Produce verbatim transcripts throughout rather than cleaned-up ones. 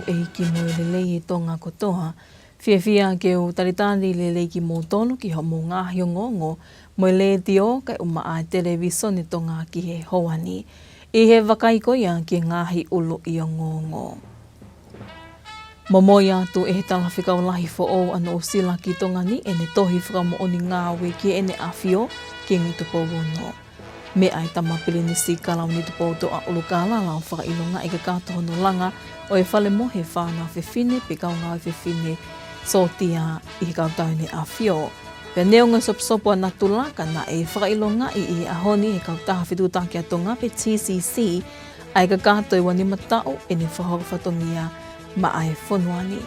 ʻEiki mo e lelei ʻa Tonga kotoa. Fiefia ke u talitali lelei kimoutolu ki hoʻomou ngaahi ongoongo mo e letiō kae ʻumaʻā e televīsone Tonga ki he houa ni. ʻI he vakai ko ia ki he ngaahi ʻuluʻi ongoongo. Momoi atu ʻe he Talafekau Lahi foʻou ʻa Nuʻusila ki Tonga ni ʻene tohi fakamoʻoni ngāue ki heʻene ʻAfio, Kingi Tupou Ono. Meʻa ʻa e Tama Pilinisi Kalauni Tupoutoʻa ʻUlukālala ʻo fakaʻilongaʻi e kakato hono langa ʻo e fale mohe fānau fefine pe kau ngāue fefine sōtia ʻi he kau tau ʻene ʻAfio. Pea neongo e soposopo ʻa natula ka naʻe fakaʻilongaʻi ʻi he ʻaho ni ʻe he Kautaha Fetuʻutaki ʻa Tonga pe T C C ʻa e kakato ʻe uanima taʻu ʻene fakahoko fatongia maʻa e fonua ni.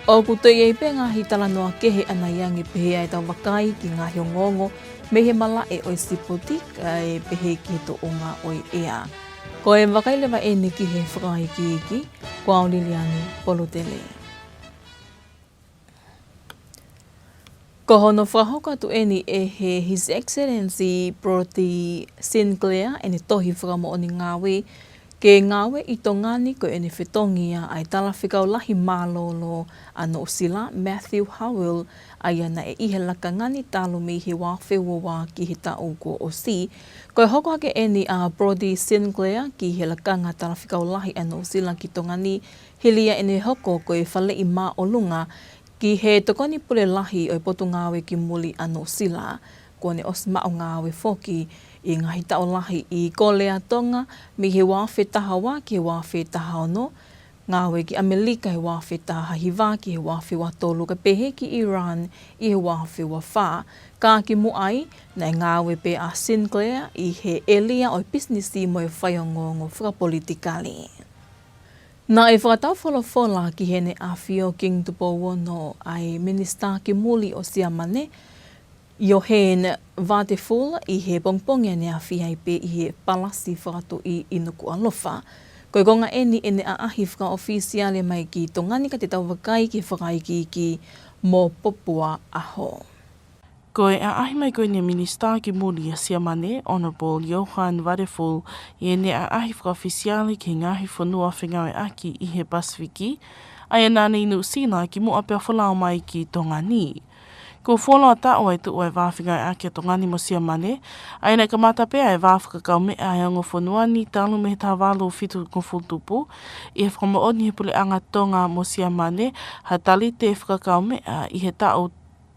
ʻOku toe ʻi ai pē ngaahi talanoa kehe ʻanai ange pehē ʻa ʻetau vakai ki he ngaahi ongoongo mei he malaʻe ʻo e sipoti kae pehē ki he tuʻunga ʻo e ʻea. Ko e vakai leva eni ki he fakaikiiki, ko au Liliani Polutele. Ko hono fakahoko atu eni ʻe he His Excellency Brody Sinclair ʻene tohi fakamoʻoni ngāue ke ngāue ʻi Tonga ni ko ʻene fetongi ia ʻa e Talafekau Lahi mālōlō ʻa Nuʻusila, Matthew Howell, ʻa ia naʻe ʻi he lakanga ni talu mei he ua afe ua ua ki he taʻu kuo ʻosi. Ko e hoko hake eni ʻa Brody Sinclair ki he lakanga Talafekau Lahi ʻa Nuʻusila ki Tonga ni, hili ia ʻene hoko ko e faleʻi māʻolunga ki he Tokoni Pule Lahi ʻo e Potungāue ki Muli ʻa Nuʻusila. Kuo ne ʻosi maʻu ngāue foki ʻi he ngaahi taʻu lahi ʻi Kōlea Tonga mei he ua afe taha ua ki he ua afe taha ono, ngāue ki ʻAmelika he ua afe taha hiva ki he ua afe ua tolu, kae pehē ki Iran ʻi he ua afe ua fā. Ka kimuʻa ai, naʻe ngāue pē ʻa Sinclair ʻi he ʻēlia ʻo e pisinisi mo e faiongoongo fakapolitikale. Naʻe fakatau folofola ki heʻene ʻAfio Kingi Tupou Ono ʻa e Minisitā ki Muli ʻo Siamane, Johann Wadephul, ʻi he pongipongi ʻaneafi ai pē ʻi he Palasi Fakatuʻi ʻi Nukuʻalofa. Ko e konga eni ʻene ʻaʻahi fakaʻofisiale mai ki Tonga ni ka te tau vakai ki he fakaikiiki mo Popua ʻAho. Ko e ʻaʻahi mai ko eni ʻa e Minisitā ki Muli ʻa Siamane, Honourable Johann Wadephul, ʻi heʻene ʻaʻahi fakaʻofisiale ki he ngaahi fonua fengāueʻaki ʻi he Pasifiki, ʻa ia naʻa ne ʻi Nuʻusila kimuʻa pea folau mai ki Tonga ni. Kuo fuoloa taʻu ʻa e tuʻu ʻa e vā fengāueʻaki ʻa Tonga ni mo Siamane, ʻa ia naʻe kamata pē ʻa e vā fakakaumeʻa ʻa e ongo fonua ni talu mei he taha valu fitu ngofulu tupu, ʻi he fakamoʻoni ʻe he Puleʻanga Tonga mo Siamane ha talite fakakaumeʻa ʻi he taʻu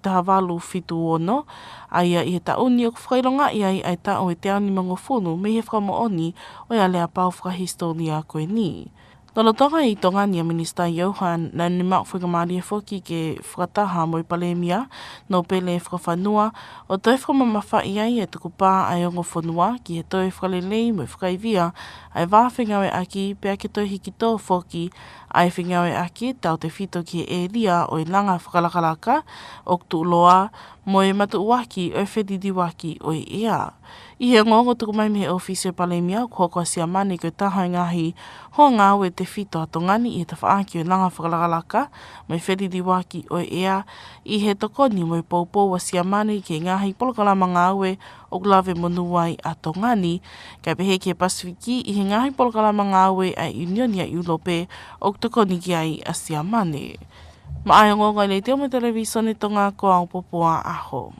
taha valu fitu ono, ʻa ia ʻi he taʻu ni ʻoku fakaʻilongaʻi ai ʻa e taʻu ʻe teau nima ngofulu mei he fakamoʻoni ʻo e aleapau fakahisitōlia ko eni. Lolotonga ʻi Tonga ni ʻa Minisitā Johann, naʻa ne maʻu faingamālie foki ke fakataha mo e Palēmia, Nōpele Fakafanua, ʻo toe fakamamafaʻi ai e tukupā ʻa e ongo fonua ki he toe fakalelei mo e fakaivia ʻa e vā fengāueʻaki pea ke toe hiki tō foki ʻa e fengāueʻaki tautefito ki he ʻēlia ʻo e langa fakalakalaka ʻoku tuʻuloa mo e matuʻuaki ʻo e feliliuaki ʻo e ʻea. ʻI he ongoongo tuku mai mei he ʻŌfisi ʻo e Palēmia, ʻoku hoko ʻa Siamane ko e taha ʻo e ngaahi hoa ngāue tefito ʻa Tonga ni ʻi he tafaʻaki ʻo e langa fakalakalaka mo e feliliuaki ʻo e ʻea, ʻi he tokoni mo e poupou ʻa Siamane ki he ngaahi polokalama ngāue ʻoku lave monū ai ʻa Tonga ni, kae pehē ki he Pasifiki ʻi he ngaahi polokalama ngāue ʻa e ʻIunioni ʻa ʻIulope ʻoku tokoni ki ai ʻa Siamane. Maʻa e ongoongo ʻa e Letiō mo e Televīsone Tonga, ko au Popua ʻAho.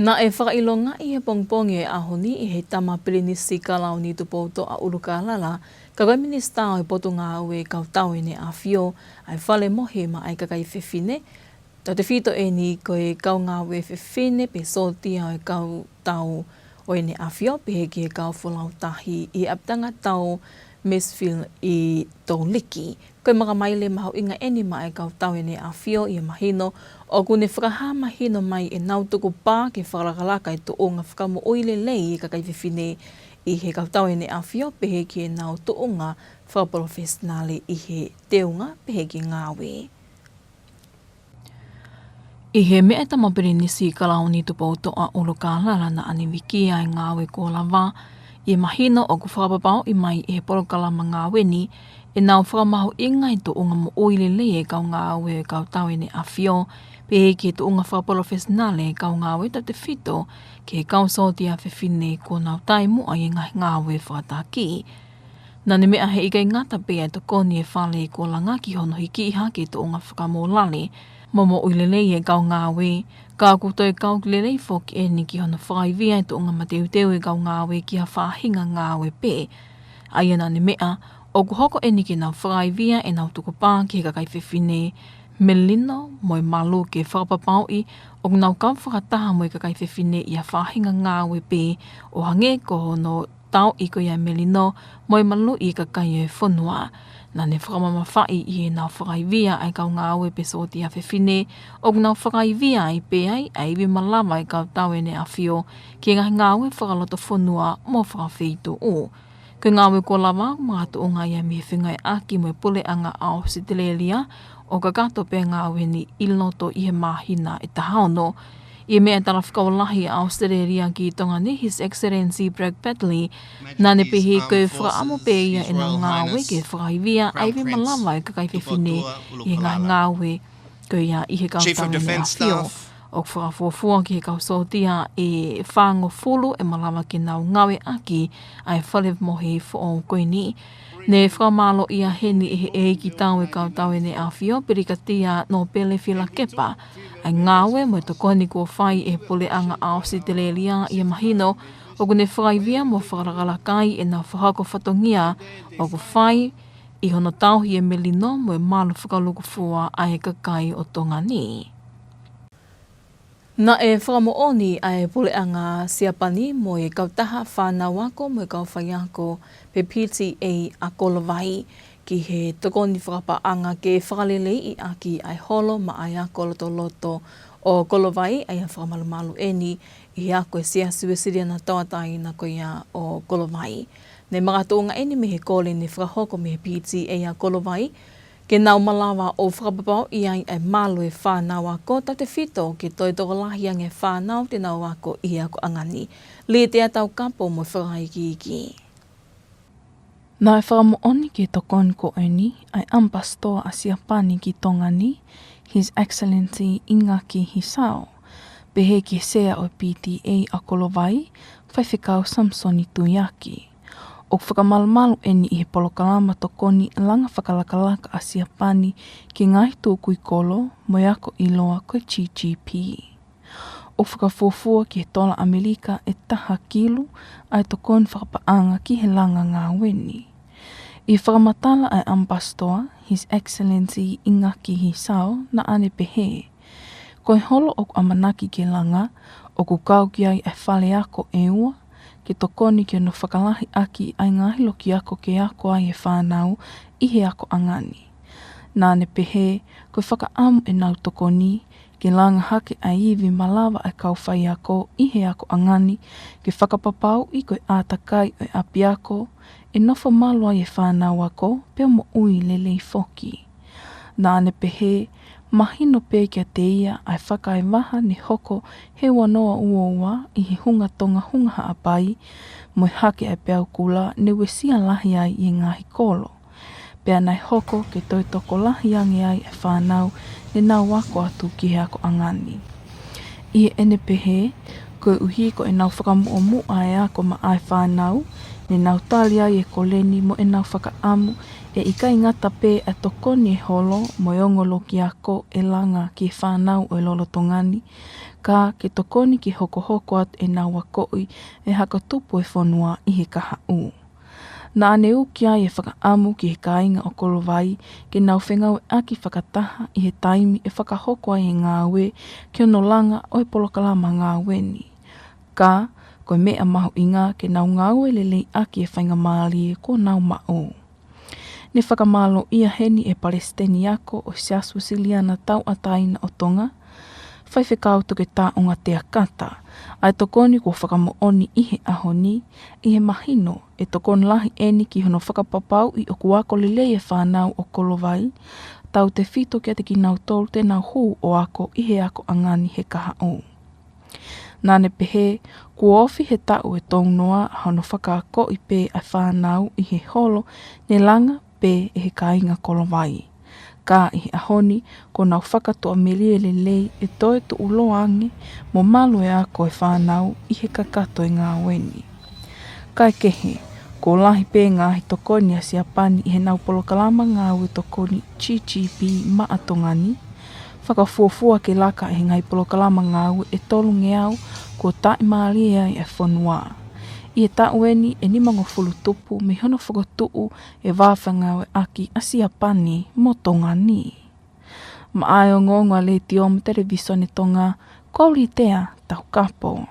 Naʻe fakaʻilongaʻi he pongipongi ʻo e ʻaho ni ʻe he Tama Pilinisi Kalauni Tupoutoʻa ʻUlukālala, ka ko e Minisitā ʻo e Potungāue Kautau ʻEne ʻAfio, ʻa e fale mohe maʻa e kakai fefine, tautefito eni ko e kau ngāue fefine pe sōtia ʻo e kau tau ʻo ʻEne ʻAfio, pehē ki he kau folau tahi ʻi he ʻapitanga tau Maysville ʻi Toliki. Ko e makamaile mahuʻinga eni maʻa e kau tau ʻEne ʻAfio ʻi he mahino ʻoku ne fakahā mahino mai ʻenau tukupā ke fakalakalaka e tuʻunga fakamoʻui lelei e kakai fefine ʻi he kau tau ʻEne ʻAfio, pehē ki heʻenau tuʻunga fakapalofesinale ʻi he teunga pehē ki he ngāue. ʻI he meʻa ʻa e Tama Pilinisi Kalauni Tupoutoʻa ʻUlukālala, naʻa ne vikia e ngāue kuo lava ʻi he mahino ʻoku fakapapauʻi mai ʻe he polokalama ngāue ni ʻenau fakamahuʻingaʻi e tuʻunga moʻui lelei e kau ngāue ʻo e kau tau ʻEne ʻAfio, pehē ki he tuʻunga fakapalofesinale e kau ngāue tautefito ki he kau sōtia fefine kuo nau taʻimuʻa ʻi he ngaahi ngāue fakataki. Naʻá ne meʻa he ʻikai ngata pē ʻa e tokoni ʻa e fale kuo langa ki hono hikiʻi hake e tuʻunga fakamōlale mo moʻui lelei ʻa e kau ngāue, ka ʻoku toe kau lelei foki eni ki hono fakaivia e tuʻunga mateuteu ʻa e kau ngāue ki ha faʻahinga ngāue pē. ʻA ia naʻá ne meʻa, ʻoku hoko eni ke nau fakaivia ʻenau tukupā ki he kakai fefine, melino mo e malu ke fakapapauʻi ʻoku nau kau fakataha mo e kakai fefine ʻi ha faʻahinga ngāue pē, ʻo hangē ko hono tauʻi ko ia e melino mo e maluʻi e kakai ʻo e fonua. Naʻá ne fakamamafaʻi ʻi heʻenau fakaivia ʻa e kau ngāue pe sōtia fefine, ʻoku nau fakaivia ai pē ai ʻa e ivi malava ʻa e kau tau ʻEne ʻAfio ki he ngaahi ngāue fakalotofonua mo fakafeituʻu. Ko e ngāue kuo lava ʻoku makatuʻunga ia mei he fengāueʻaki mo e Puleʻanga ʻAositelēlia ʻo kakato pē ngāue ni ʻi loto ʻi he māhina ʻe taha ono. ʻI he meʻa ʻa e Talafekau Lahi ʻa ʻAositelēlia ki Tonga ni, His Excellency Bragg Batley, naʻá ne pehē ko e fakaʻamu pē ia ʻenau ngāue ke fakaivia ʻa e ivi malava ʻa e kakai fefine ʻi he ngaahi ngāue ko ia ʻi he kau tau ʻEne ʻAfio. ʻOku fakafuofua ki he kau sōtia ʻe fāngofulu ʻe malava ke nau ngāueʻaki ʻa e fale mohe foʻou ko eni. Ne fakamālōʻia heni ʻe he ʻeikitau ʻo e kau tau ʻEne ʻAfio, Pelikatia Nōpele Fielakepa, ʻa e ngāue mo e tokoni kuo fai ʻe he Puleʻanga ʻAositelēlia ʻi he mahino ʻokú ne fakaivia mo fakalakalaka ai ʻenau fakahoko fatongia ʻoku fai ʻi hono tauhi e melino mo e malu fakalūkufua ʻa e kakai ʻo Tonga ni. Naʻe fakamoʻoni ʻa e Puleʻanga Siapani mo e kautaha fānau ako mo e kau faiako pe P T A ʻa Kolovai ki he tokoni fakapaʻanga ke fakaleleiʻi ʻaki ʻa e holo maʻa e ako lotoloto ʻo Kolovai, ʻa ia fakamalumalu eni ʻi he ako ʻa e Siasi Uēsiliana Tauʻatāina ko ia ʻo Kolovai. Ne makatuʻunga eni mei he kole ne fakahoko mei he P T A ʻa Kolovai, ke nau malava ʻo fakapapauʻi ai ʻa e malu ʻa e fānau ako, tautefito ke toe tokolahi ange ʻa e fānau te nau ako ʻi he akoʻanga ni. Litia Taukapo mo e fakaikiiki. Naʻe fakamoʻoni ki he tokoni ko eni ʻa e ʻAmipasitoa ʻa Siapani ki Tonga ni, His Excellency Ingaki Hisao, pehē ki he Sea ʻo e P T A ʻa Kolovai, Faifekau Samisoni Tuiaki. ʻOku fakamalumalu eni ʻi he polokalama tokoni langa fakalakalaka ʻa Siapani ki he ngaahi tukui kolo mo e ako ʻiloa ko e G G P. ʻOku fakafuofua ki he tola ʻAmelika ʻe taha kilu ʻa e tokoni fakapaʻanga ki he langa ngāue ni. ʻI he fakamatala ʻa e ʻAmipasitoa, His Excellency Ingaki Hisao, naʻá ne pehē, ko e holo ʻoku ʻamanaki ke langa, ʻoku kau ki ai ʻa e fale ako ʻe ua, ke tokoni ki hono fakalahi ʻaki ʻa e ngaahi loki ako ke ako ai e fānau ʻi he akoʻanga ni. Naʻá ne pehē, ko e fakaʻamu ʻenau tokoni, ke langa hake ʻa e ivi malava ʻa e kau faiako ʻi he akoʻanga ni, ke fakapapauʻi ko e ʻātakai ʻo e ʻapiako, ʻe nofo malu ai e fānau ako, pea moʻui lelei foki. Naʻá ne pehē, mahino pē kiate ia ʻa e fakaevaha ne hoko he ua noa ua ua ʻi he hunga Tonga hunga Haʻapai, mo e hake ʻa e peau kula ne uesia lahi ai ʻi he ngaahi kolo. Pea naʻe hoko ke toe tokolahi ange ai ʻa e fānau ne nau ako atu ki he akoʻanga ni. ʻI heʻene pehē, koeʻuhi ko ʻenau fakamuʻomuʻa e ako maʻa e fānau, ne nau tali ai e kole ni mo ʻenau fakaʻamu ʻe ʻikai ngata pē ʻa e tokoni e holo mo e ongo loki ako ʻe langa ki he fānau ʻo e lolotonga ni, ka ke tokoni ke hokohoko atu ʻenau akoʻi e hako tupu e fonua ʻi he kahaʻu. Naʻá ne uki ai e fakaʻamu ki he kāinga ʻo Kolovai ke nau fengāueʻaki fakataha ʻi he taimi ʻe fakahoko ai e ngāue ki hono langa ʻo e polokalama ngāue ni. Ka, ko e meʻa mahuʻinga ke nau ngāue lelei ʻaki e faingamālie kuo nau maʻu. Ne fakamālōʻia heni e Palesiteni Ako ʻo e Siasi Uēsiliana Tauʻatāina ʻo Tonga, Faifekau Toketā ʻUngatea Kata, ʻa e tokoni kuo fakamoʻoni ʻi he ʻaho ni, ʻi he mahino ʻe tokoni lahi eni ki hono fakapapauʻi ʻoku ako lelei e fānau ʻo Kolovai, tautefito kiate kinautolu te nau hū ʻo ako ʻi he akoʻanga ni he kahaʻu. Naʻá ne pehē, kuo ofi he taʻu ʻe tolu noa hono fakaakoʻi pē ʻa e fānau ʻi he holo ne langa pē ʻe he kāinga Kolovai. Ka ʻi he ʻaho ni, kuo nau fakatuʻamelie lelei ʻe toe tuʻuloa ange mo malu e ako e fānau ʻi he kakato e ngāue ni. Kaekehe, Kuo lahi pē ngaahi tokoni ʻa Siapani ʻi heʻenau polokalama ngāue tokoni G G P maʻa Tonga ni, fakafuofua ke laka ʻe he ngaahi polokalama ngāue ʻe tolungeau kuo taʻimālie ai e fonua. ʻI he taʻu ʻeni ʻe nimangofulu tupu mei hono fokotuʻu e vā fengāueʻaki ʻa Siapani mo Tonga ni. Maʻa e ongoongo ʻa e Letiō mo e Televīsone Tonga, ko Litea Taukapo.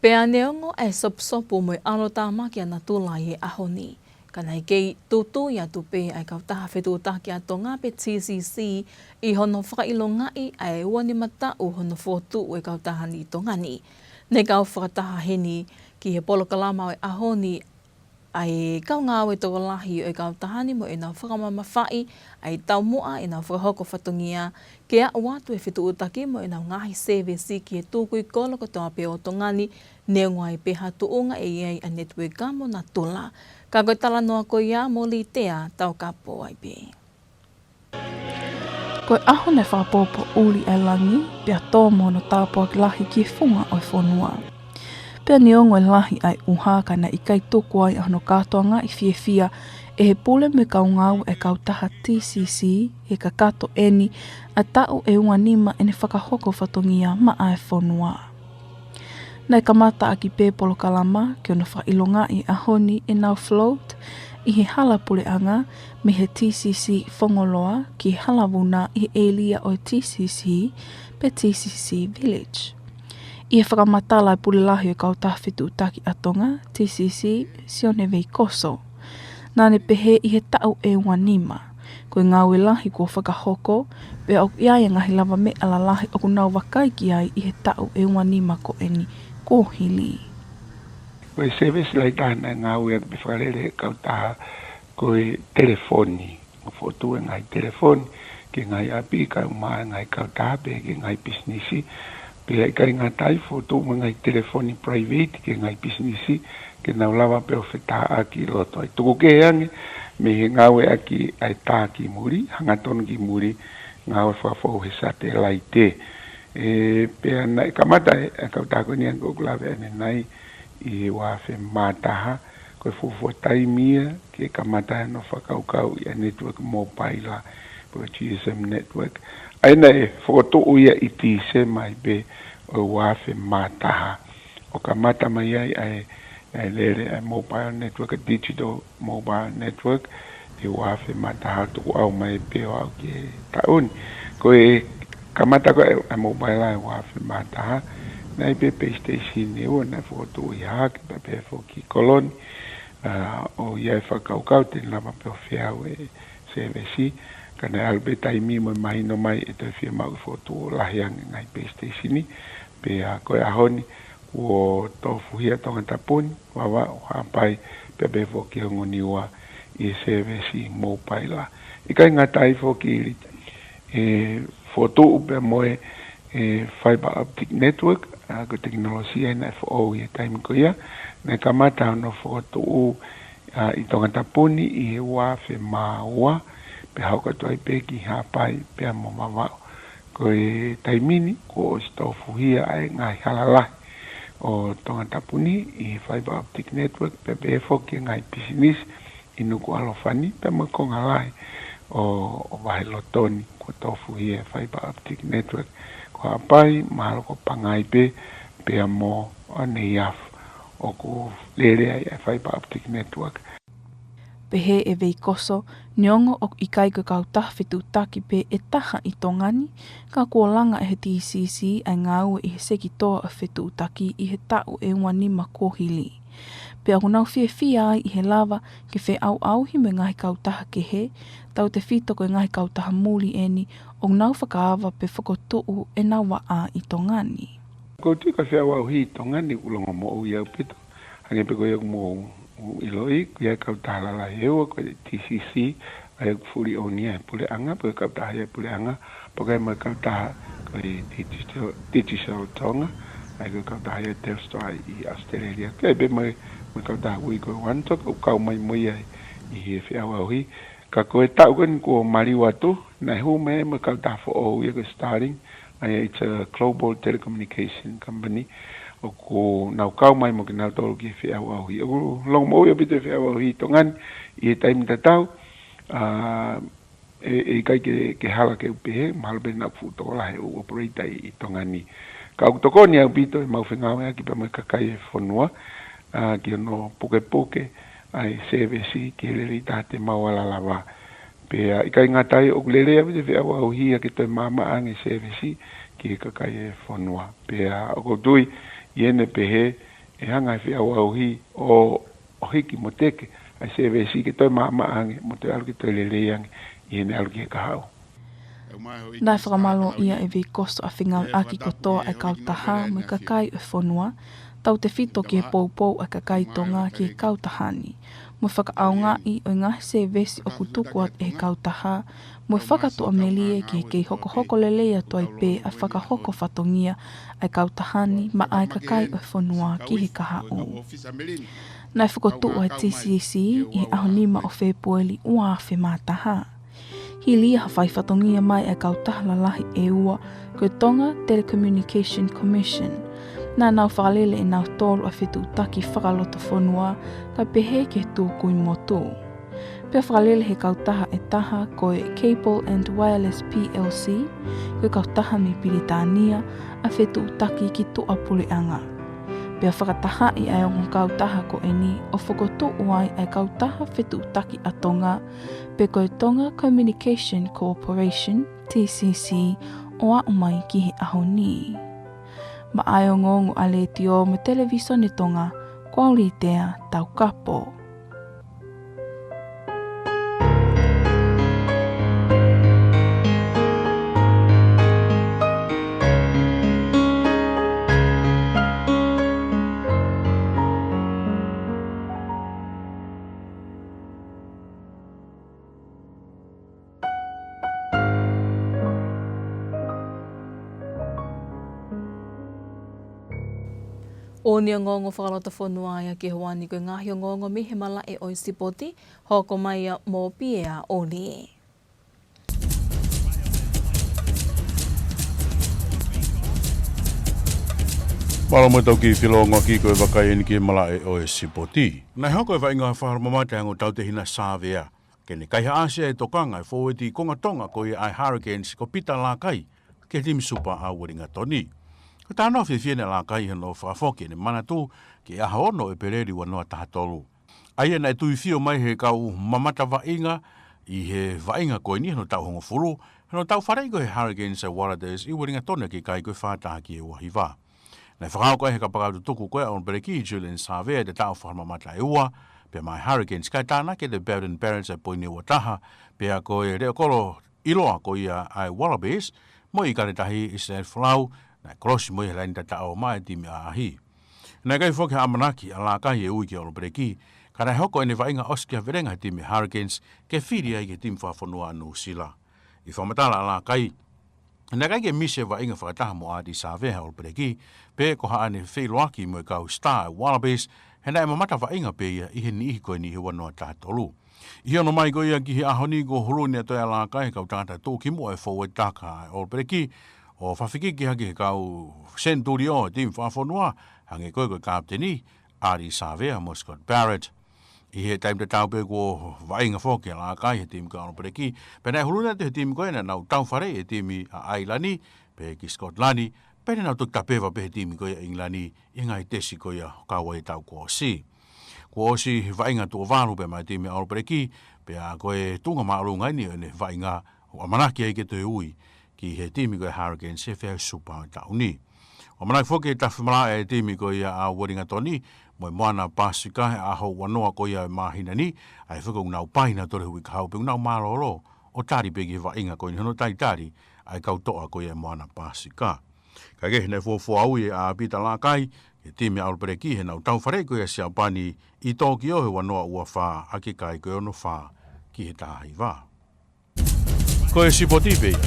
Pea neongo e sopusopu mo e ʻalotāmaki ʻa natula ʻi he ʻaho ni, ka naʻe kei tuʻutuʻu atu pē ʻa e kautaha fetuʻutaki ʻa Tonga pe T C C ʻi hono fakaʻilongaʻi ʻa e uanima taʻu hono fokotuʻu e kautaha ni ʻi Tonga ni. Naʻe kau fakataha heni ki he polokalama ʻo e ʻaho ni ʻa e kau ngāue tokolahi ʻo e kautaha ni mo ʻenau fakamamafaʻi ʻa e taumuʻa ʻenau fakahoko fatongia ke aʻu atu e fetuʻutaki mo ʻenau ngaahi sēvesi ki he tukui kolo kotoa pē ʻo Tonga ni, neongo ʻa e pē ha tuʻunga ʻe ʻi ai ʻa e netiueka mo natula. Ka ko e talanoa ko ia mo Litea Taukapo ai pē. Ko e ʻaho naʻe fakapoʻupoʻuli ʻa e langi, pea tō mo hono tāpuaki lahi ki he funga ʻo e fonua. Pea neongo e lahi ʻa e ʻuha ka naʻe ʻikai tuku ai ʻa hono kātoangaʻi fiefia ʻe he pule mo e kau ngāue ʻa e kautaha T C C he kakato ʻeni ʻa e taʻu ʻe uanima ʻene fakahoko fatongia maʻa e fonua. Naʻe kamata ʻaki pē polokalama ki hono fakaʻilongaʻi ʻaho ni ʻenau float ʻi he hala puleʻanga mei he T C C Fongoloa ki he hala vuna ʻi he ʻēlia ʻo e T C C pe T C C Village. ʻI he fakamatala ʻa e pule lahi ʻo e kautaha fetuʻutaki ʻa Tonga, T C C, Sione Veikoso, naʻa ne pehē ʻi he taʻu ʻe uanima, ko e ngāue lahi kuo fakahoko, pea ʻoku ʻi ai e ngaahi lavameʻa lalahi ʻoku nau vakai ki ai ʻi he taʻu ʻe uanima ko ʻeni kuo hili. Ko e sēvesi lahi taha naʻe ngāueʻaki pe fakalele ʻe he kautaha ko e telefoni. ʻO fokotuʻu e ngaahi telefoni ki he ngaahi ʻapi kae ʻumaʻā e ngaahi kautaha pea ki he ngaahi pisinisi. Pea ʻikai ngata ai, fokotuʻu mo e ngaahi telefoni private ki he ngaahi pisinisi ke nau lava pē ʻo fetāʻaki ʻi loto. ʻE tuku kehe ange mei he ngāueʻaki ʻa e tā ki muli, hangatonu ki muli, ngāue fakafou he satelaite. ʻE, pea naʻe kamata e, e kautaha ko ʻeni ʻa ē ʻoku lave ʻanenai ʻi he ua afe mā taha, ko e fuofua taimi ia ke kamata ai hono fakakaukauʻi ʻa e network mobile, pe ko e G S M network. ʻA ia naʻe fokotuʻu ia ʻi Tīsema ai pē ʻo e ua afe mā taha. ʻO kamata mai ai ʻa e, ʻa e lele ʻa e mobile network, digital mobile network, ʻi he ua afe mā taha, tuku ʻau mai pē ʻo aʻu ki he taʻu ni. Ko e kamata ko ē ʻa e mobile ʻi he ua afe mā taha, naʻe ʻi ai pē base station ʻe ua naʻe fokotuʻu ʻi Hahake pea pehē foki Koloni, ʻa, ʻo ʻi ai e fakakaukau te ne lava pē ʻo feau e sēvesi, ka naʻe ʻalu pē taimi mo e mahino mai ʻe toe fiemaʻu ke fokotuʻu ʻo lahi ange e ngaahi base station, pea ko e ʻaho ni kuo tofuhia Tongatapu ni, Vavaʻu, Haʻapai, pea pehē foki Hongo Niua ʻi he sēvesi mobile. ʻIkai ngata ai foki, ʻe fokotuʻu pea mo e, e fiber optic network, ʻa, ko e tekinolosia naʻe foʻou ʻi he taimi ko ia, naʻe kamata hono fokotuʻu, ʻa, ʻi Tongatapu ni ʻi he ua afe mā ua, pea hoko atu ai pē ki Haʻapai pea mo Vavaʻu. Ko e taimi ni kuo ʻosi tofuhia ʻa e ngaahi hala lahi ʻo Tongatapu ni ʻi he fiber optic network, pea pehē foki e ngaahi pisinisi ʻi Nukuʻalofa ni pea mo e konga lahi ʻo, ʻo Vaheloto ni kuo tofuhia e fiber optic network. Ko Haʻapai, mahalo ko Pangai pē, pea mo ʻAneiafu ʻoku lele ai e fiber optic network. Pehē ʻe Veikoso, neongo ʻoku ʻikai ko e kautaha fetuʻutaki pē ʻe taha ʻi Tonga ni, ka kuo langa ʻe he T C C ʻa e ngāue ʻi he sekitoa ʻo e fetuʻutaki ʻi he taʻu ʻe uanima kuo hili. Pea ʻoku nau fiefia ai ʻi he lava ke feʻauʻauhi mo e ngaahi kautaha kehe, tautefito ko e ngaahi kautaha muli ʻeni ʻoku nau fakaava pe fokotuʻu ʻenau vaʻa ʻi Tonga ni. Ko e tui ko e feʻauʻauhi ʻi Tonga ni ʻoku longomoʻui ʻaupito. Hangē pē ko ia ʻoku mou ʻiloʻi, ko ia e kautaha lalahi ʻe ua, ko e T C C, ʻa ia ʻoku fully own ia ʻe he puleʻanga, pe ko e kautaha ia ʻa e puleʻanga, pea ko e mo e kautaha ko e Digicel, Digicel Tonga, ʻa ia ko e kautaha ia ʻa Telstra ʻi ʻAositelēlia. Ko ia pē mo e, mo e kautaha ui ko e One Talk, ʻoku kau mai mo ia ʻi he feʻauʻauhi. Ka ko e taʻu ko eni kuo maliu atu, naʻe hū mai mo e kautaha foʻou ia ko e Starlink, ʻa ia it's a global telecommunication company, ʻoku nau kau mai mo kinautolu ki he feʻauʻauhi. ʻOku longomoʻui ʻaupito e feʻauʻauhi ʻi Tonga ni ʻi he taimi tatau, ʻa, ʻe, ʻe ʻikai ke, ke hala ke u pehē, mahalo pē naʻa ku fuʻu tokolahi ʻo operate ʻi, ʻi Tonga ni. Ka ʻoku tokoni ʻaupito ʻemau fengāueʻaki pea mo e kakai e fonua, ʻa, ki hono pukepuke ʻa e sēvesi ki he lelei taha te mau ala lava. Pea ʻikai ngata ai, ʻoku lelei ʻaupito e feʻauʻauhi ia ke toe maʻamaʻa ange e sēvesi ki he kakai e fonua. Pea ʻoku ou tui ʻi heʻene pehē, ʻe hanga ʻe he feʻauʻauhi ʻo, ʻo hiki mo teke ʻa e sēvesi ke toe maʻamaʻa ange, mo toe ʻalu ke toe lelei ange ʻi heʻene ʻalu ki he kahaʻu. Naʻe fakamālōʻia ʻe Veikoso ʻa e fengāueʻaki kotoa ʻa e kautaha mo e kakai ʻo e fonua, tautefito ki he poupou ʻa e kakai Tonga ki he kautaha ni, mo e fakaʻaongaʻi ʻo e ngaahi sēvesi ʻoku tuku atu ʻe he kautaha, mo e fakatuʻamelie ki he kei hokohoko lelei atu ai pē ʻa e fakahoko fatongia ʻa e kautaha ni maʻá e kakai ʻo e fonua ki he kahaʻu. Naʻe fokotuʻu ʻa e T C C ʻi he ʻaho nima ʻo Fēpueli ua afe mā taha. Hili ia ha fai fatongia mai ʻa e kautaha lalahi ʻe ua, ko e Tonga Telecommunication Commission. Naʻa nau fakalele ʻe nautolu ʻa e fetuʻutaki fakalotofonua, kae pehē ki he tūkuimotu. Pea fakalele ʻe he kautaha ʻe taha ko e Cable and Wireless P L C, ko e kautaha mei Pilitānia, ʻa e fetuʻutaki ki tuʻapuleʻanga. Pea fakatahaʻi ʻa e ongo kautaha ko eni ʻo fokotuʻu ai ʻa e kautaha fetuʻutaki ʻa Tonga, pe ko e Tonga Communication Corporation, T C C, ʻo aʻu mai ki he ʻaho ni. Maʻá e ongoongo ʻa e Letiō mo e Televīsone Tonga, ko au Litea Taukapo. ʻOku ne ongoongo fakalotofonua ia ki he houa ni. Ko e ngaahi ongoongo mei he malaʻe ʻo e sipoti, hoko mai ia mo Piea ʻOli. Mālō mo e tau kiʻi felōngoaki, ko e vakai eni ki he malaʻe ʻo e sipoti. Naʻe hoko e vaʻinga fakaholomamata ʻa e ongo tautehina Savea, ke ne kaihaʻasi e tokanga e fōueti konga Tonga ko ia ʻa e Hurricanes ko Pita Lakai, ki he timi Supa ʻa Uelingatoni. Ko e talanoa fiefia ʻeni ʻa Lakai ʻi hono fakafoki ʻene manatu ki he ʻaho ono ʻo ʻEpeleli ua noa taha tolu. ʻA ia naʻe tuifio mai he kau mamata vaʻinga ʻi he vaʻinga ko eni hono taʻu hongofulu, hono tau faleʻi ko ē ʻe he Hurricanes ʻa e Waratahs ʻi Uelingatoni ʻaki e kai ko e fā taha ki he ua hiva. Naʻe fakahoko ʻe he kapakau tutuku ko ē ʻa ʻOlopeleki, Julian Savea, e taʻu fakaholomamata ʻe ua pea maʻá e Hurricanes, kae tānaki ʻe he Beauden Barons e poini ua taha, pea ko e leʻo kolo ʻiloa ko ia ʻa e Wallabies, mo e ʻIkale Tahi, ʻIsileli Folau, naʻe kolosi mo ia he laini tataʻo maʻá e timi ʻaʻahi. Naʻe ʻikai foki ha ʻamanaki ʻa Lakai ʻe ui ki ʻOlopeleki, ka naʻe hoko ʻene vaʻinga ʻosi ki ha velenga he timi Hurricanes, ke fili ai ki he timi fakafonua ʻa Nuʻusila. ʻI he fakamatala ʻa Lakai, naʻe ʻikai ke misi e vaʻinga fakataha mo ʻAti Savea he ʻOlopeleki, pe ko haʻane feʻiloaki mo e kau Star Wallabies, he naʻe mamata vaʻinga pē ia ʻi he niʻihi ko eni he ua noa taha tolu. ʻI hono ō mai ko ia ki he ʻaho ni, kuo hulu ʻeni ʻa e toʻa ʻa Lakai he kau tangata tuʻukimuʻa e fōueti taka ʻa e ʻOlopeleki, ʻo fakafikiki hake he kau senituli ʻo e timi fakafonua, hangē ko ē ko e kapiteni, ʻAti Savea mo Scott Barrett. ʻI he taimi tatau pē kuo vaʻinga foki ʻa Lakai he timi ko ia ʻa ʻOlopeleki, pea naʻe hulu ʻeni ʻa e timi ko ē naʻa nau tau faleʻi e timi ʻa ʻAilani, pea ki Sikotilani, pea naʻa nau toki tapeva pē he timi ko ia ʻa ʻIngilani ʻi he ngaahi tesi ko ia ʻo kau ai e taʻu kuo ʻosi. Kuo ʻosi vaʻinga tuʻo valu pē maʻá e timi ʻa ʻOlopeleki, pea ko e tuʻunga māʻolunga ʻeni ʻo ʻene vaʻinga, ʻoku ʻamanaki ai ke toe ui ki he timi ko e Hurricanes he feʻauhi Supa ʻo e taʻu ni. ʻOku ʻamanaki foki ke tafi malaʻe e timi ko ia ʻa Uelingatoni mo e Moana Pasifika he ʻaho ua noa ko ia ʻo e māhina ni, ʻa ia foki ʻoku nau pai nautolu he uike kahaʻu pea ʻoku nau mālōlō ʻo tali pē ki he vaʻinga ko eni hono talitali ʻa e kau toʻa ko ia ʻa e Moana Pasifika. Kae kehe, naʻe fuofua ui ʻa Pita Lakai ki he timi ʻa ʻOlopeleki heʻenau tau faleʻi ko ia ʻa Siapani ʻi Tōkio he ua noa ua fā ʻaki e kai ko e ono fā ki he taha hiva. Ko e sipoti pē ia.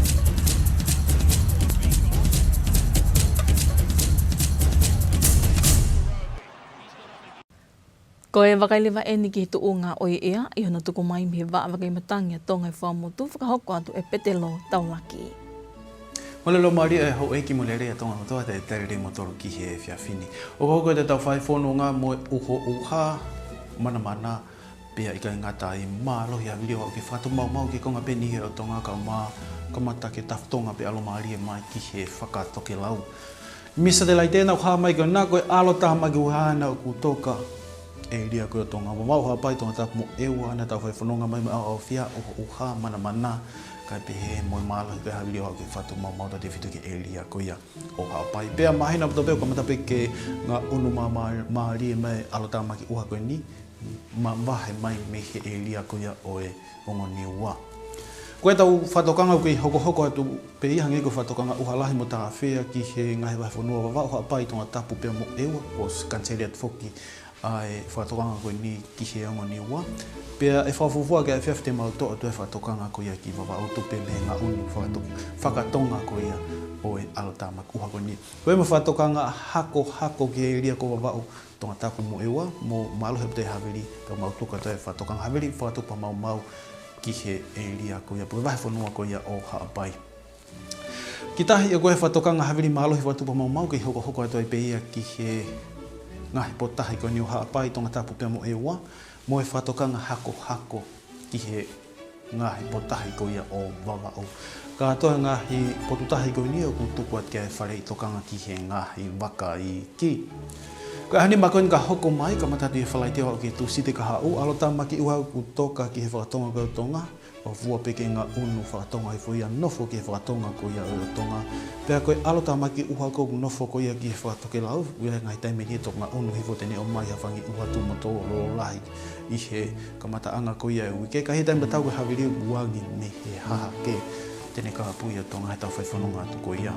Ko e vakai leva ʻeni ki he tuʻunga ʻo e ʻea ʻi hono tuku mai mei he Vaʻa Vakai Matangi ʻa Tonga ʻi Fuaʻamotu, fakahoko atu ʻe Petelo Taulaki. Mālō e laumālie ʻa e houʻeiki mo e lelei ʻa Tonga kotoa, talitali lelei kimoutolu ki he efiafi ni. ʻOku hoko atu ʻetau faifononga mo e ʻuhoʻuha, manamana, pea ʻikai ngata ai, mālohi e havili ʻo aʻu ki he fakatoʻu maumau ki he konga pē ʻeni ʻo Tonga kae ʻumaʻā, kamata ke tafitonga pē ʻalomālie mai ki he fakatokelau. Misa Telaite, naʻa ku hā mai ko ena ko e ʻAlo Tāmaki ʻUha ena ʻoku toka ʻēlia ko ia ʻo Tonga. Vavaʻu, Haʻapai, Tongatapu mo ʻEua ena ʻetau faifononga mai mo e ʻaoʻaofia, ʻuhoʻuha, manamana, kae pehē mo e mālohi ko e havili ʻo aʻu ki he fakatoʻu maumau, tautefito ki he ʻēlia ko ia ʻo Haʻapai. Pea mahino ʻaupito pē ʻoku kamata pē ke ngaʻunu mā-, mā-, mālie mai e ʻAlo Tāmaki ʻUha ko eni, mavahe mai mei he ʻēlia ko ia ʻo e Ongo Niua. Ko ʻetau fakatokanga ʻoku kei hokohoko atu pē ia, hangē ko e fakatokanga ʻUhalahi mo Tāfea ki he ngaahi vahefonua Vavaʻu, Haʻapai, Tongatapu pea mo ʻEua, kuo ʻosi kaniseli atu foki ʻa e fakatokanga ko eni ki he Ongo Niua. Pea ʻe fakafuofua ke ʻi ai ha efiafi te mau toʻo atu e fakatokanga ko ia ki Vavaʻu, tuku pē mei he ngaʻunu fakato-, fakatonga ko ia ʻo e ʻAlo Tāmaki ʻUha ko eni. Ko ia mo e fakatokanga hakohako ki he ʻēlia ko Vavaʻu, Tongatapu mo ʻEua, mo mālohi ʻaupito e havili, pea mau tuku atu e fakatokanga havili fakatupu maumau ki he ʻēlia ko ia, pe ko e vahefonua ko ia ʻo Haʻapai. Ki tahi, ʻa ia ko e fakatokanga havili mālohi fakatupu maumau, kei hokohoko atu ai pē ia ki he ngaahi potutahi ko eni ʻo Haʻapai, Tongatapu pea mo ʻEua, mo e fakatokanga hakohako ki he ngaahi potutahi ko ia ʻo Vavaʻu. Kātoa e ngaahi potutahi ko eni ʻoku tuku atu ki ai e faleʻi tokanga ki he ngaahi vaka iiki. Ko e ʻaho nima ko eni ka hoko mai, kamata atu ʻi he Falaite ʻo aʻu ki he Tūsite kahaʻu, ʻAlo Tāmaki ʻUha ʻoku toka ki he fakatonga ko ia ʻo Tonga, ʻo fua pē ke ngaʻunu fakatonga hifo ia, nofo ki he fakatonga ko ia ʻo Tonga. Pea ko e ʻAlo Tāmaki ʻUha ʻoku nofo ko ia ki he fakatokelau, ʻoku ʻi ai e ngaahi taimi ʻe niʻihi ʻe toki ngaʻunu hifo, te ne ʻomai ha fanga kiʻi ʻuha tuʻu mo tō lolo lahi ʻi he kamataʻanga ko ia e uike. Ka ʻi he taimi tatau ko e havili ʻoku angi mei he hahake, te ne kāpui ʻa Tonga heʻetau faifononga atu ko ia.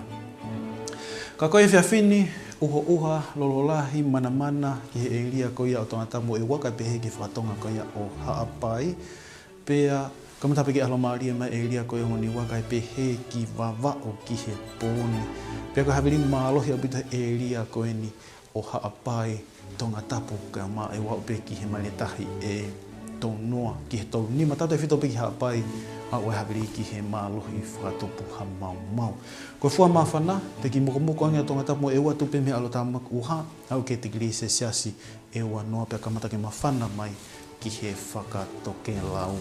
Ka ko e efiafi ni, ʻuhoʻuha, lolo lahi, manamana ki he ʻēlia ko ia ʻo Tongatapu mo ʻEua, kae pehē ki he fakatonga ko ia ʻo Haʻapai. Pea kamata pē ke ʻalomālie mai e ʻēlia ko ia ʻo Ongo Niua, kae pehē ki Vavaʻu ki he pō ni. Pea ko e havili mālohi ʻaupito he ʻēlia ko eni ʻo Haʻapai, Tongatapu kae ʻumaʻā ʻEua, ʻo aʻu pē ki he maile tahi ʻe tolu noa ki he tolu nima, tautefito pē ki Haʻapai, aʻu e havili ki he mālohi fakatupu ha maumau. Ko e fua māfana, pe kiʻi mokomoko ange ʻa Tongatapu mo ʻEua, tupu pē mei he ʻAlo Tāmaki ʻUha, aʻu ki he tikilī selesiasi ʻe ua noa, pea kamata ke māfana mai ki he fakatokelau.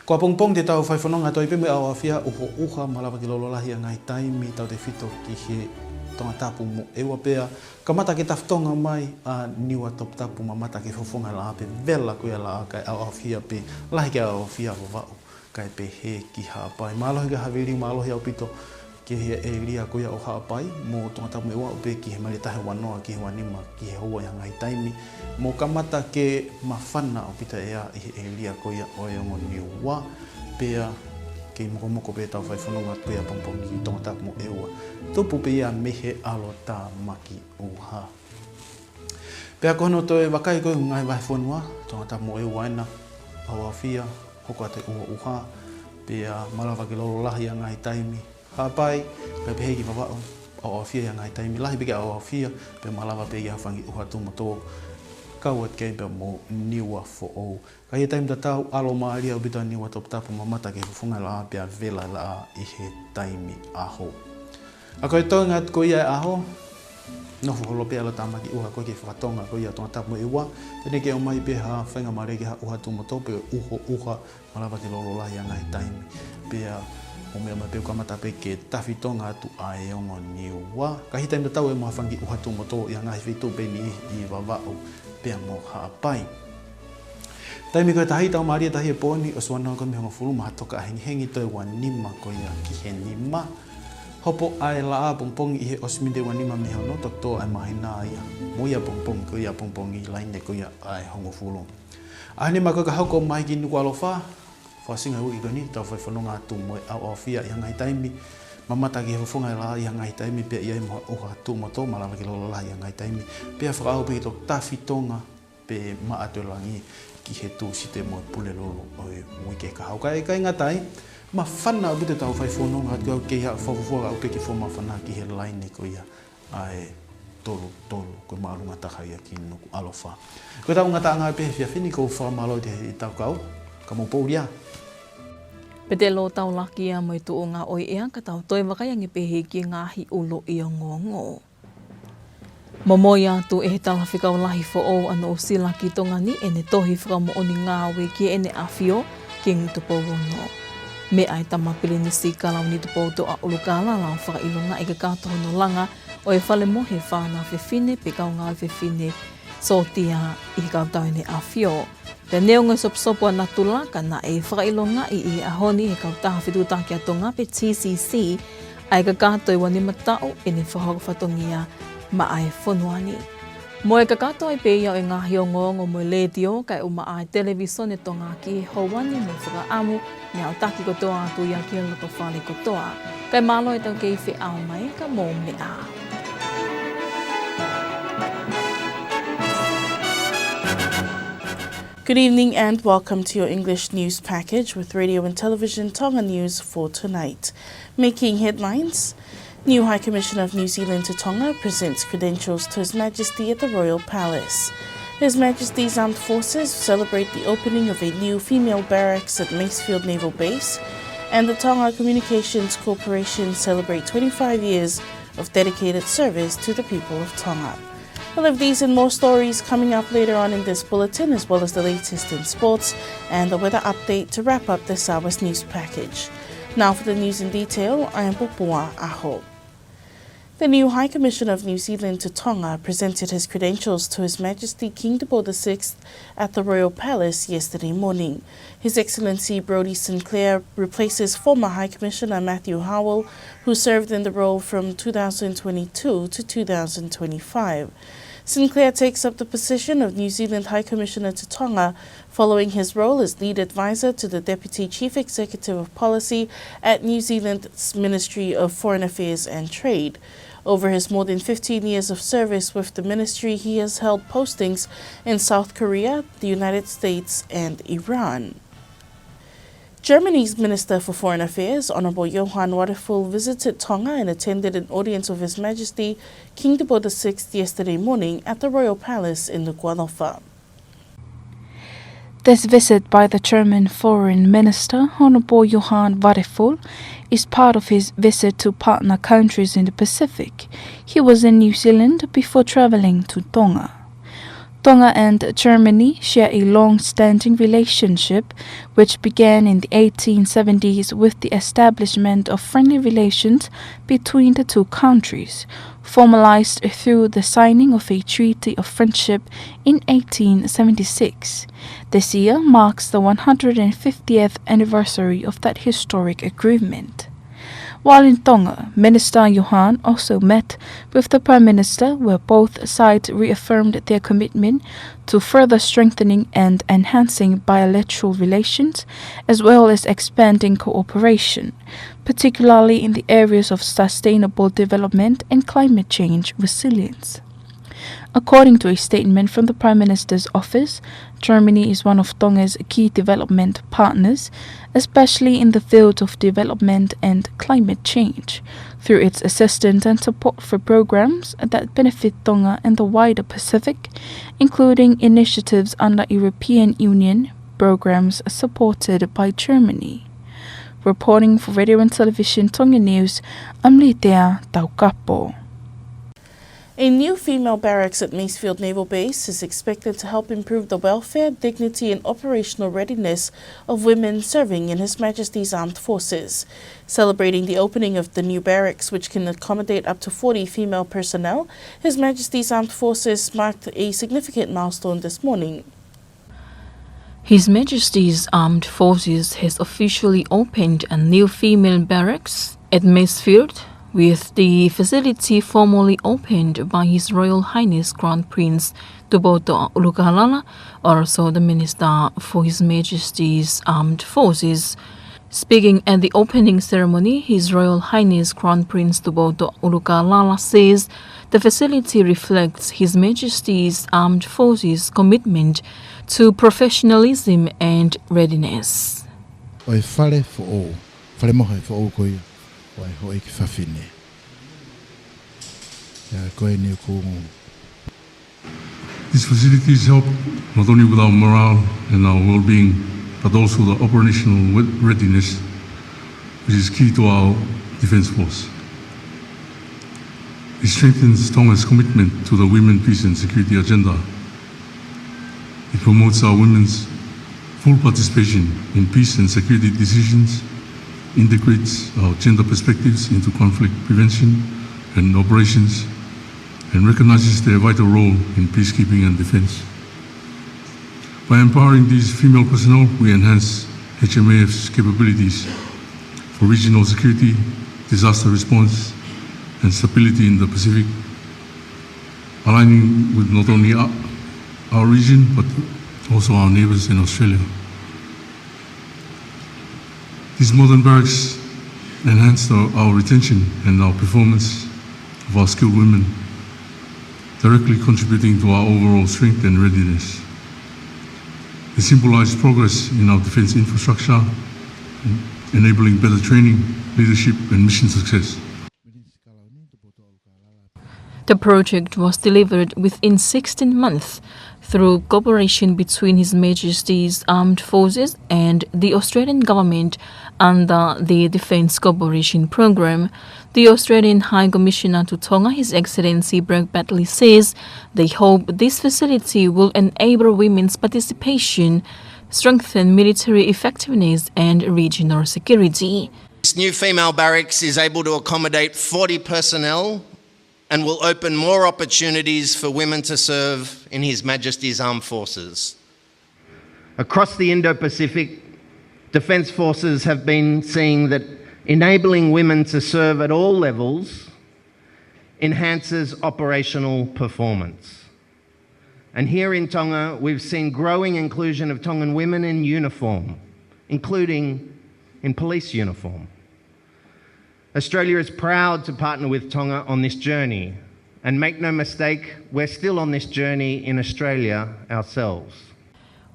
Ko ʻapongipongi te tau faifononga atu ai pē mo e ʻaoʻaofia, ʻuhoʻuha, malava ke lolo lahi ʻi ha ngaahi taimi, tautefito ki he Tongatapu mo ʻEua, pea kamata ke tafitonga mai ʻa Niuatoputapu, mamata ki he fofonga laʻā pe vela ko ia e laʻā, kae ʻaoʻaofia pē, lahi ki he ʻaoʻaofia ʻa Vavaʻu, kae pehē ki Haʻapai. Mālohi e havili, mālohi ʻaupito ki he ʻēlia ko ia ʻo Haʻapai mo Tongatapu mo ʻEua, aʻu pē ki he maile tahi ʻe ua noa ki he ua nima ki he houa ʻi ha ngaahi taimi, mo kamata ke māfana ʻaupito e ʻea ʻi he ʻēlia ko ia ʻo e Ongo Niua. Pea kei mokomoko pē ʻetau faifononga atu ko ia ʻapongipongi ki Tongatapu mo ʻEua, tupu pē ia mei he ʻAlo Tāmaki ʻUha. Pea ko hono toe vakai ko ia e ngaahi vahefonua, Tongatapu mo ʻEua ena, ʻaoʻaofia, hoko atu e ʻuhoʻuha, pea malava ke lolo lahi ʻi ha ngaahi taimi. Haʻapai, kae pehē ki Vavaʻu, ʻaoʻaofia ʻi ha ngaahi taimi, lahi pē ke ʻaoʻaofia, pea malava pē ia ha fanga kiʻi ʻuha tuʻu mo tō, kau atu ki ai pea mo Niuafoʻou. Ka ʻi he taimi tatau, ʻalomālie ʻaupito ʻa Niuatoputapu, mamata ki he fofonga laʻā pea vela laʻā ʻi he taimi ʻaho. ʻA ia ko e toenga atu ko ia e ʻaho, nofo holo pē ʻAlo Tāmaki ʻUha ko ia ki he fakatonga ko ia ʻo Tongatapu mo ʻEua, te ne kei ʻomai pē ha faingamālie ki ha ʻuha tuʻu mo tō pe ʻuhoʻuha, malava ke lolo lahi ʻi ha ngaahi taimi. Pea ʻoku meʻa mai pē ʻo kamata pē ke tafitonga atu ʻa e Ongo Niua. Ka ʻi he taimi tatau ʻe ʻomai ha fanga kiʻi ʻuha tuʻu mo tō ʻi ha ngaahi feituʻu pē ʻe niʻihi ʻi Vavaʻu pea mo Haʻapai. Taimi ko e tahi, tau mālie tahi e pō ni, ʻosi ua noa ko ē mei he hongofulu, mahalo toka hengihengi, toe ua nima ko ia ki he nima. Hopo ʻa e laʻā ʻapongipongi ʻi he ʻosi miniti ʻe ua nima mei he ono, toki tō ʻa e māhina ia. Mo ia ʻapongipongi ko ia, ʻapongipongi laine ko ia ʻa e hongofulu. ʻAho nima ko ē ka hoko mai ki Nukuʻalofa, fakaʻosinga e uike ko eni, tau faifononga atu mo e ʻaoʻaofia ʻi ha ngaahi taimi, mamata ki he fofonga laʻā ʻi ha ngaahi taimi, pea ʻi ai mo ha ʻuha tuʻu mo tō, malava ke lolo lahi ʻi ha ngaahi taimi, pea fakaʻau pē ke toki tafitonga pē maʻa atu e langi ki he Tūsite mo e Pulelulu ʻo e uike kahaʻu. Ka ʻikai ngata ai, māfana ʻaupito ʻetau faifononga atu, kei haʻu fakafuofua aʻu pē ki he fua māfana ki he laine ko ia ʻa e tolu tolu, ko e māʻolunga taha ia ki Nukuʻalofa. Ko ʻetau ngataʻanga pē he efiafi ni, ʻoku ou fakamālō atu he ʻetau kau, ka mou poʻuli ā. Pea te u lōtaulaki ia mo e tuʻunga ʻo e ʻea, ka tau toe vakai ange pē ki he ngaahi ʻuluʻi ongoongo. Momoi atu ʻe he Talafekau Lahi foʻou ʻa Nuʻusila ki Tonga ni ʻene tohi fakamoʻoni ngāue ki heʻene ʻAfio, Kingi Tupou Ono. Meʻa ʻa e Tama Pilinisi Kalauni Tupoutoʻa ʻUlukalala ʻo fakaʻilongaʻi e kakato hono langa ʻo e fale mohe fānau fefine pe kau ngāue fefine sōtia ʻi he kautau ʻEne ʻAfio. Pea neongo e soposopo ʻa natula, ka naʻe fakaʻilongaʻi ʻi he ʻaho ni ʻe he Kautaha Fetuʻutaki ʻa Tonga pe T C C ʻa e kakato ʻe uanima taʻu ʻene fakahoko fatongia maʻa e fonua ni. Mo e kakato ai pē ia ʻo e ngaahi ongoongo mei he letiō kae ʻumaʻā e Televīsone Tonga ki he houa ni, mo e fakaʻamu ke aʻutaki kotoa atu ia ki he loto fale kotoa. Kae mālō e tau kei feʻao mai, ka mou meʻa ā. Good evening and welcome to your English news package with Radio and Television Tonga News for tonight. Making headlines: New High Commissioner of New Zealand to Tonga presents credentials to His Majesty at the Royal Palace. His Majesty's Armed Forces celebrate the opening of a new female barracks at Masefield Naval Base, and the Tonga Communications Corporation celebrate twenty-five years of dedicated service to the people of Tonga. We'll have these and more stories coming up later on in this bulletin, as well as the latest in sports and the weather update to wrap up this hour's news package. Now for the news in detail, I am Popua Aho. The new High Commissioner of New Zealand to Tonga presented his credentials to His Majesty King Tupou the sixth at the Royal Palace yesterday morning. His Excellency Brodie Sinclair replaces former High Commissioner Matthew Howell, who served in the role from two thousand twenty-two to two thousand twenty-five. Sinclair takes up the position of New Zealand High Commissioner to Tonga following his role as lead advisor to the Deputy Chief Executive of Policy at New Zealand's Ministry of Foreign Affairs and Trade. Over his more than fifteen years of service with the ministry, he has held postings in South Korea, the United States, and Iran. Germany's Minister for Foreign Affairs, Honourable Johann Wadephul, visited Tonga and attended an audience of His Majesty King Tupou the sixth yesterday morning at the Royal Palace in Nukuʻalofa. This visit by the German Foreign Minister, Honourable Johann Wadephul, is part of his visit to partner countries in the Pacific. He was in New Zealand before travelling to Tonga. Tonga and Germany share a long-standing relationship, which began in the eighteen seventies with the establishment of friendly relations between the two countries, formalized through the signing of a treaty of friendship in eighteen seventy-six. This year marks the one hundred fiftieth anniversary of that historic agreement. While in Tonga, Minister Johann also met with the Prime Minister, where both sides reaffirmed their commitment to further strengthening and enhancing bilateral relations, as well as expanding cooperation, particularly in the areas of sustainable development and climate change resilience. According to a statement from the Prime Minister's office, Germany is one of Tonga's key development partners, especially in the field of development and climate change, through its assistance and support for programs that benefit Tonga and the wider Pacific, including initiatives under European Union programs supported by Germany. Reporting for Radio and Television Tonga News, I'm Litea Taukapo. A new female barracks at Masefield Naval Base is expected to help improve the welfare, dignity, and operational readiness of women serving in His Majesty's Armed Forces. Celebrating the opening of the new barracks, which can accommodate up to forty female personnel, His Majesty's Armed Forces marked a significant milestone this morning. His Majesty's Armed Forces has officially opened a new female barracks at Masefield, with the facility formally opened by His Royal Highness Crown Prince Tupoutoʻa ʻUlukalala, also the Minister for His Majesty's Armed Forces. Speaking at the opening ceremony, His Royal Highness Crown Prince Tupoutoʻa ʻUlukalala says the facility reflects His Majesty's Armed Forces' commitment to professionalism and readiness. ʻO e fale foʻou, fale mohe foʻou ko ia ʻo e houʻeiki fafine. Ia, ko eni ʻoku These facilities help not only with our morale and our well-being, but also the operational re-, readiness which is key to our Defence Force. It strengthens Tonga's commitment to the women, peace and security agenda. It promotes our women's full participation in peace and security decisions, integrates our gender perspectives into conflict prevention and operations, and recognizes their vital role in peacekeeping and defense. By empowering these female personnel, we enhance H M A F's capabilities for regional security, disaster response, and stability in the Pacific, aligning with not only our, our region, but also our neighbors in Australia. These modern barracks enhance our, our retention and our performance of our skilled women, directly contributing to our overall strength and readiness. They symbolize progress in our defense infrastructure, enabling better training, leadership, and mission success. The project was delivered within sixteen months through cooperation between His Majesty's Armed Forces and the Australian Government under the Defence Cooperation Programme. The Australian High Commissioner to Tonga, His Excellency Bragg Batley, says they hope this facility will enable women's participation, strengthen military effectiveness and regional security. This new female barracks is able to accommodate forty personnel and will open more opportunities for women to serve in His Majesty's Armed Forces. Across the Indo-Pacific, Defence Forces have been seeing that enabling women to serve at all levels enhances operational performance. And here in Tonga, we've seen growing inclusion of Tongan women in uniform, including in police uniform. Australia is proud to partner with Tonga on this journey, and make no mistake, we're still on this journey in Australia ourselves.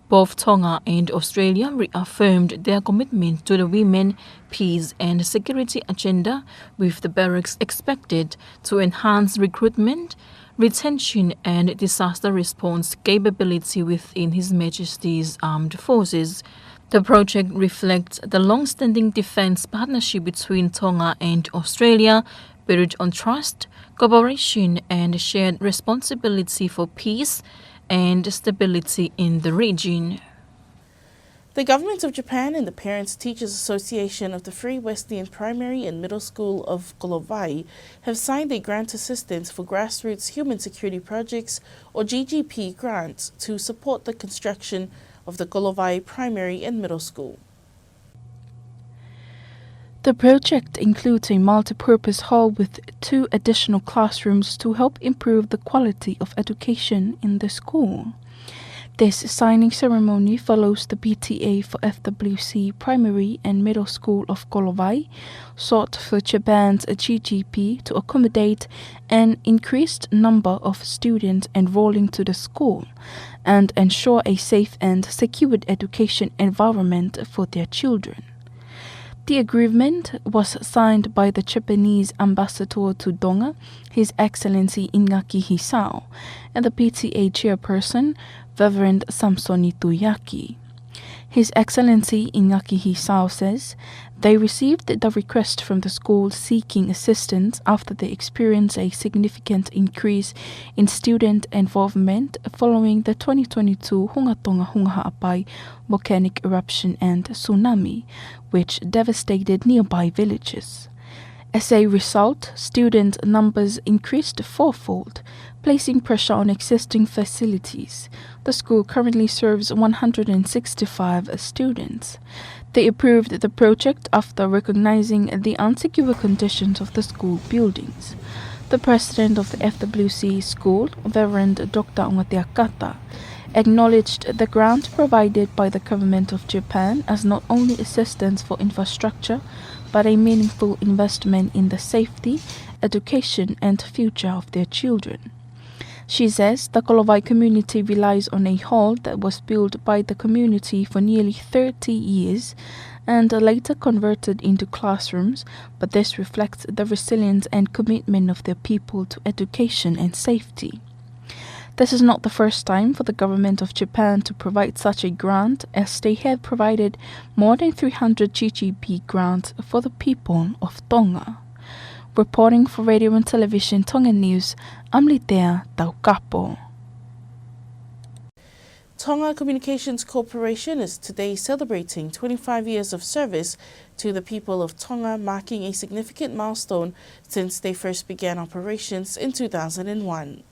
Both Tonga and Australia reaffirmed their commitment to the women, peace and security agenda, with the barracks expected to enhance recruitment, retention and disaster response capability within His Majesty's Armed Forces. The project reflects the long-standing defence partnership between Tonga and Australia, built on trust, cooperation and shared responsibility for peace and stability in the region. The Government of Japan and the Parents Teachers Association of the Free Wesleyan Primary and Middle School of Kolovai have signed a grant assistance for grassroots human security projects, or G G P grants, to support the construction of the Kolovai Primary and Middle School. The project includes a multi-purpose hall with two additional classrooms to help improve the quality of education in the school. This signing ceremony follows the P T A for F W C Primary and Middle School of Kolovai sought for Japan's G G P to accommodate an increased number of students enrolling to the school and ensure a safe and secured education environment for their children. The agreement was signed by the Japanese ambassador to Tonga, His Excellency Ingaki Hisao, and the P T A chairperson, Reverend Samsoni Tuiaki. His Excellency Ingaki Hisao says they received the request from the school seeking assistance after they experienced a significant increase in student involvement following the twenty twenty-two Hunga Tonga Hunga Haʻapai volcanic eruption and tsunami, which devastated nearby villages. As a result, student numbers increased fourfold, placing pressure on existing facilities. The school currently serves one hundred and sixty-five students. They approved the project after recognizing the unsecured conditions of the school buildings. The president of the F W C school, Reverend Doctor Ongatea Kata, acknowledged the grant provided by the government of Japan as not only assistance for infrastructure, but a meaningful investment in the safety, education, and future of their children. She says the Kolovai community relies on a hall that was built by the community for nearly thirty years and later converted into classrooms, but this reflects the resilience and commitment of their people to education and safety. This is not the first time for the government of Japan to provide such a grant, as they have provided more than three hundred G G P grants for the people of Tonga. Reporting for Radio and Television Tonga News, I'm Litea Taukapo. Tonga Communications Corporation is today celebrating twenty-five years of service to the people of Tonga, marking a significant milestone since they first began operations in two thousand and one.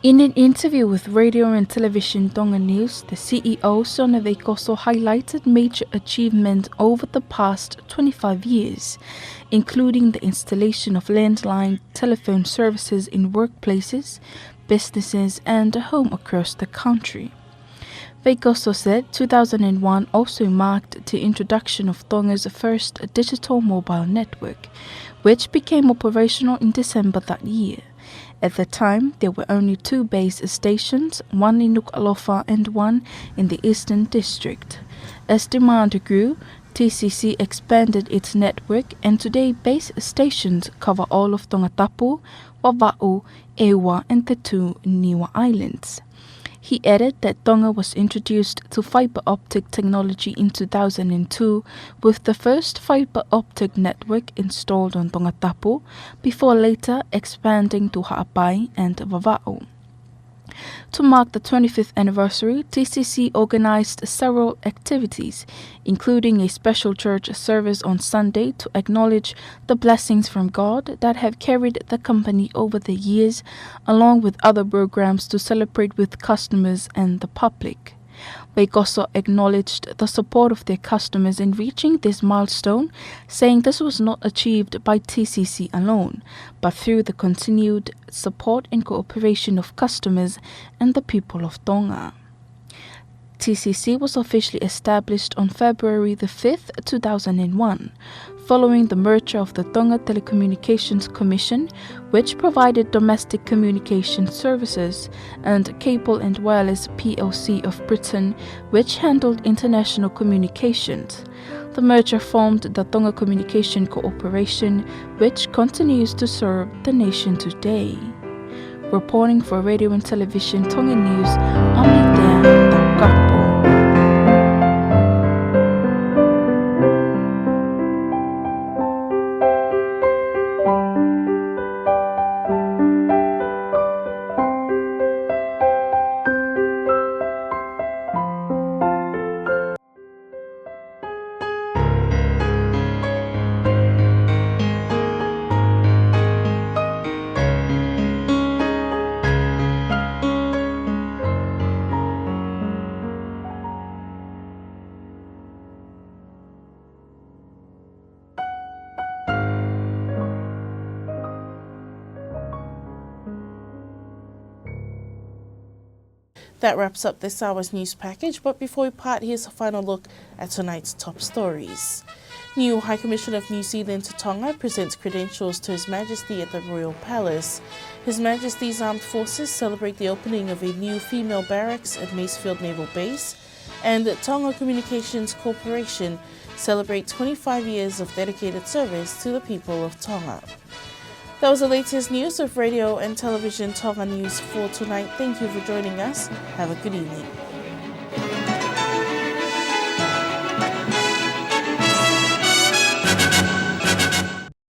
In an interview with Radio and Television Tonga News, the C E O, Sione Veikoso, highlighted major achievements over the past twenty-five years, including the installation of landline telephone services in workplaces, businesses, and home across the country. Veikoso said two thousand and one also marked the introduction of Tonga's first digital mobile network, which became operational in December that year. At the time, there were only two base stations, one in Nukuʻalofa and one in the Eastern District. As demand grew, T C C expanded its network, and today base stations cover all of Tongatapu, Vavaʻu, ʻEua, and the two Niua Islands. He added that Tonga was introduced to fiber optic technology in two thousand and two, with the first fiber optic network installed on Tongatapu, before later expanding to Haʻapai and Vavaʻu. To mark the twenty-fifth anniversary, T C C organized several activities, including a special church service on Sunday to acknowledge the blessings from God that have carried the company over the years, along with other programs to celebrate with customers and the public. Veikoso acknowledged the support of their customers in reaching this milestone, saying this was not achieved by T C C alone, but through the continued support and cooperation of customers and the people of Tonga. T C C was officially established on February the fifth, two thousand and one, following the merger of the Tonga Telecommunications Commission, which provided domestic communication services, and Cable and Wireless P L C of Britain, which handled international communications. The merger formed the Tonga Communication Corporation, which continues to serve the nation today. Reporting for Radio and Television Tonga News, I'm Litea Taukapo. That wraps up this hour's news package, but before we part, here's a final look at tonight's top stories. New High Commissioner of New Zealand to Tonga presents credentials to His Majesty at the Royal Palace. His Majesty's Armed Forces celebrate the opening of a new female barracks at Masefield Naval Base. And Tonga Communications Corporation celebrate twenty-five years of dedicated service to the people of Tonga. That was the latest news of Radio and Television Tonga News for tonight. Thank you for joining us. Have a good evening.